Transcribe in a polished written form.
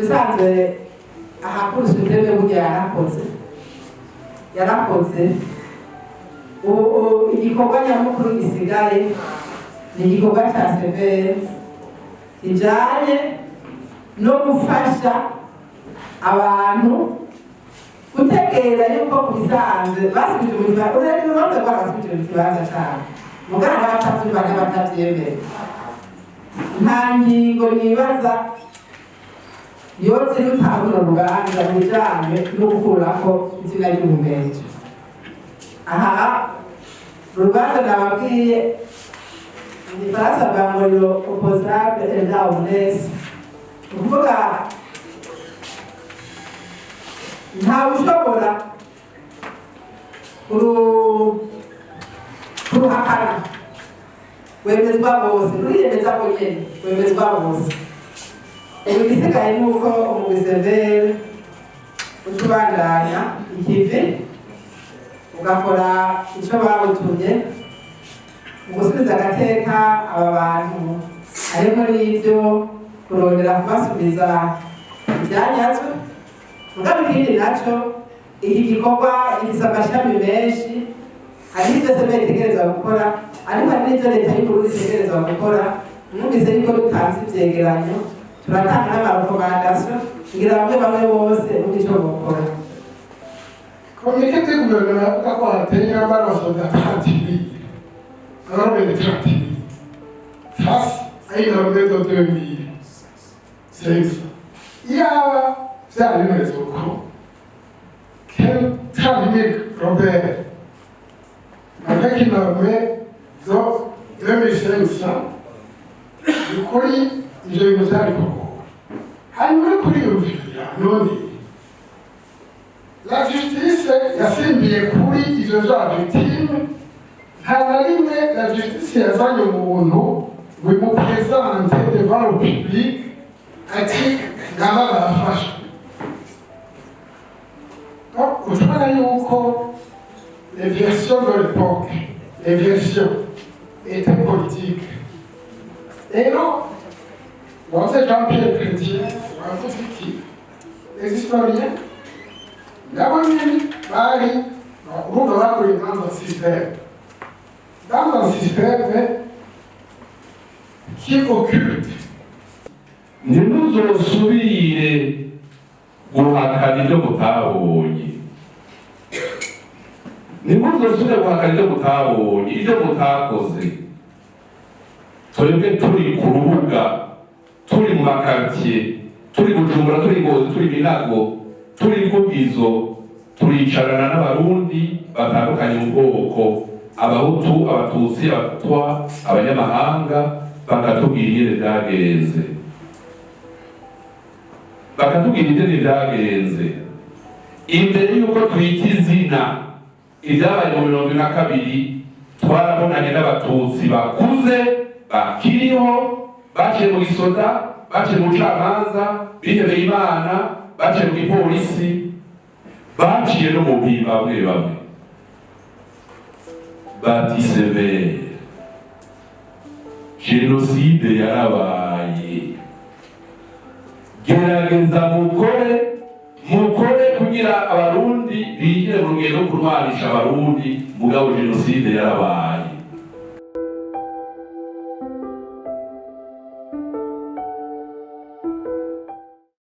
Bisanzwe ahakurusha intebe burya yarakoze, yarakoze. Ubu igikorwa nyamukuru gisigaye ni igikorwa cya CVR kijanye no gufasha abantu gutegera yuko ku bisanzwe basubije mu kibanza. Urebye urubanza rwarasubije mu kibanza cyabo, mugabo abatavyumva n'abatavyemera, nta ngingo nibaza yoze rutanga runo rubanza mu bijanye no gukurako izina ry'ubumenje. Aha urubanza nababwiye mu Gifaransa bwa ngo opposable erga omnes, ni ukuvuga ntawe ushobora kuruhakana, wemezwa bose, ruriyemeza ko nyene wemezwa bose. Ubu igisigaye ni uko umugwi CVR uca ubandanya ikivi, ugakora ico bawutumye mu gusubiza agateka aba bantu, harimo n'ibyo kurondera kubasubiza ibyanyazwe. Mugabo ikindi naco, iki gikorwa gifise amashami menshi. Hari ibyo CVR itegerezwa gukora, ariko hari n'ibyo leta y'Uburundi itegerezwa gukora. Mwumvise yuko dutanze ivyegeranyo, turatanga n'ama recommandations kugira bamwe bamwe bose bumve ico bokora. Communiqué du gouvernement avuga ko hateye intambara abasoda 30 000, armée de 30 000 face à une armée de 2500. Iyaba vyari bimeze uko, quel 30 000 rebelles avec une armée de 2500, ni ukuri ivyo bintu vyari kugora. Hanyuma uri kuriyumvira, none la justice yasimbiye kuri ivyo vya victime? Nta na rimwe la justice yazanye umuntu ngo imu présente devant le public ati ngaba barafasha. Donc ucubona yuko les versions de l'époque, les versions étaient politiques. Rero wavuze Jean Pierre Chrétien, wavuze iki, les historiens nabo nyene bari urumva bakuriye dans un système, dans un système qui occulte. Ntimuzosubire guhakana ibyo mutabonye, ntimuzosubire guhakana ibyo mutabonye, ibyo mutakoze. Twebwe turi ku rubuga, turi mu ma quartiers, turi Bujumbura, turi Ngozi, turi Minago, turi Vugizo, turicarana n'Abarundi batandukanye mu bwoko, Abahutu, Abatutsi, Abatwa, abanyamahanga, bakatubwira ingene vyagenze, bakatubwira ingene vyagenze. Imbere y'uko twita izina ibyabaye mu 42, twarabonanye n'Abatutsi bakuze bakiriho, baciye mu gisoda, baciye mu bucamanza, bihebeye Imana, baciye mu gipolisi, baciye no mu mpimba. Bamwe bamwe bati: "CVR, jenoside yarabaye, gerageza mukore, mukore kugira Abarundi bigire mu rugendo rwo kurwanisha Abarundi, mugabo jenoside yarabaye."